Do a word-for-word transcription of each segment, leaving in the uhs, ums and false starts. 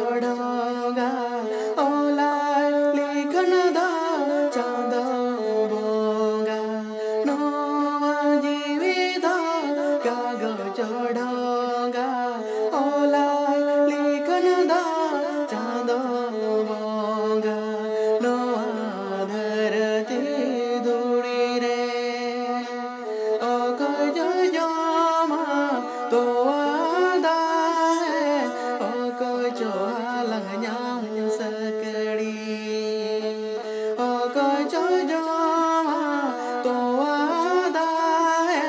ᱚᱰᱚᱝᱟ ᱚᱞᱟ ᱞᱤᱠᱷᱚᱱ ᱫᱚ ᱪᱟᱸᱫᱚ ᱵᱚᱸᱜᱟ᱾ ᱱᱚᱣᱟ ᱡᱤᱣᱤ ᱫᱚ ᱠᱟᱜᱚᱡᱽ ᱚᱰᱚᱝᱟ ᱚᱞᱟ ᱞᱤᱠᱷᱚᱱ ᱫᱚ ᱪᱟᱸᱫᱚ ᱵᱚᱸᱜᱟ᱾ ᱱᱚᱣᱟ ᱫᱷᱟᱹᱨᱛᱤ ᱫᱷᱩᱲᱤ ᱨᱮ ᱚᱠᱚᱭ ᱪᱚ ᱡᱚᱢᱟ ᱛᱚᱣᱟ ᱫᱟᱦᱮ, ᱚᱠᱚᱭ ᱪᱚ ᱦᱟᱞᱟᱝ ᱧᱟᱢ ᱥᱟᱹᱠᱲᱤ᱾ ᱚᱠᱚᱭ ᱪᱚ ᱡᱚᱢᱟ ᱛᱚᱣᱟ ᱫᱟᱦᱮ,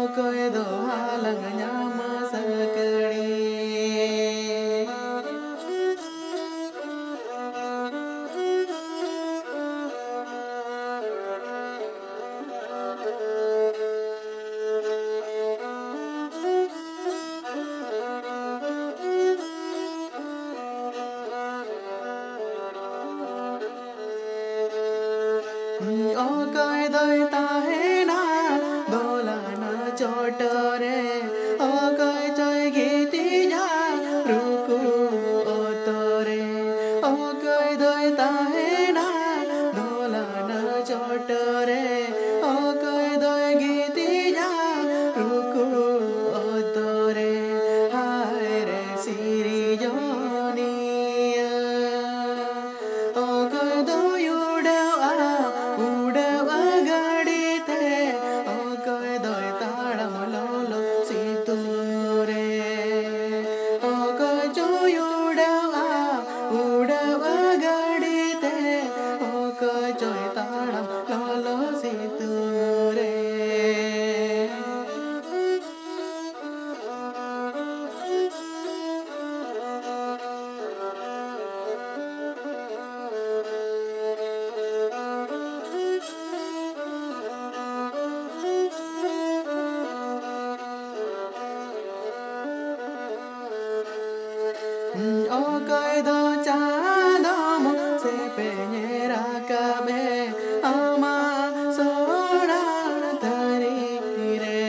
ᱚᱠᱚᱭ ᱫᱚ ᱦᱟᱞᱟᱝ ᱧᱟᱢ ᱥᱟᱹᱠᱲᱤ᱾ ᱚᱠᱚᱭ ᱫᱚᱭ ᱛᱟᱦᱮᱱᱟ ᱫᱚᱞᱟᱱ ᱪᱚᱴᱨᱮ, ᱚᱠᱚᱭ ᱪᱚᱭ ᱜᱤᱛᱤᱡᱟ ᱨᱩᱠᱩ ᱚᱛᱚᱨᱮ᱾ ᱚᱠᱚᱭ ᱫᱚᱭ ᱛᱟᱦᱮᱱᱟ ᱫᱚᱞᱟᱱ ᱪᱚᱴᱨᱮ, ᱚᱠᱚᱭ ᱫᱚᱭ ᱜᱤᱛᱤᱡᱟ ᱨᱩᱠᱩ ᱚᱛᱚᱨᱮ᱾ ᱦᱟᱭ ᱨᱮ ᱥᱤᱨᱡᱚᱱᱤᱭᱟᱹ, ᱚᱠᱚᱭ ᱫᱚᱭ ᱩᱰᱟᱹᱣᱟ ᱩᱰᱟᱹᱣᱟ ᱜᱟᱹᱰᱤ ᱛᱮ, ᱚᱠᱚᱭ ᱫᱚᱭ ᱛᱟᱲᱟᱢ ᱞᱚᱞᱚ ᱥᱤᱛᱩᱝ ᱨᱮ᱾ ᱚᱠᱚᱭ ᱪᱚᱭ ᱩᱰᱟᱹᱣᱟ ᱩᱰᱟᱹᱣᱟ ᱜᱟᱹᱰᱤ ᱛᱮ, ᱚᱠᱚᱭ ᱪᱚᱭ ᱛᱟᱲᱟᱢ ᱞᱚᱞᱚ ᱥᱤᱛᱩᱝ ᱨᱮ᱾ ᱚᱠᱚᱭ ᱫᱚ ᱪᱟᱸᱫᱚᱢ ᱥᱮᱯᱮᱧᱮ ᱨᱟᱠᱟᱵᱮ ᱟᱢᱟᱜ ᱥᱚᱲᱟ ᱛᱷᱟᱹᱨᱤ ᱨᱮ᱾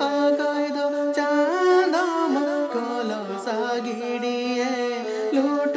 ᱚᱠᱚᱭ ᱫᱚ ᱪᱟᱸᱫᱚᱢ ᱠᱚᱞᱚᱥᱟ ᱜᱤᱰᱤᱭᱮ ᱞᱩᱰ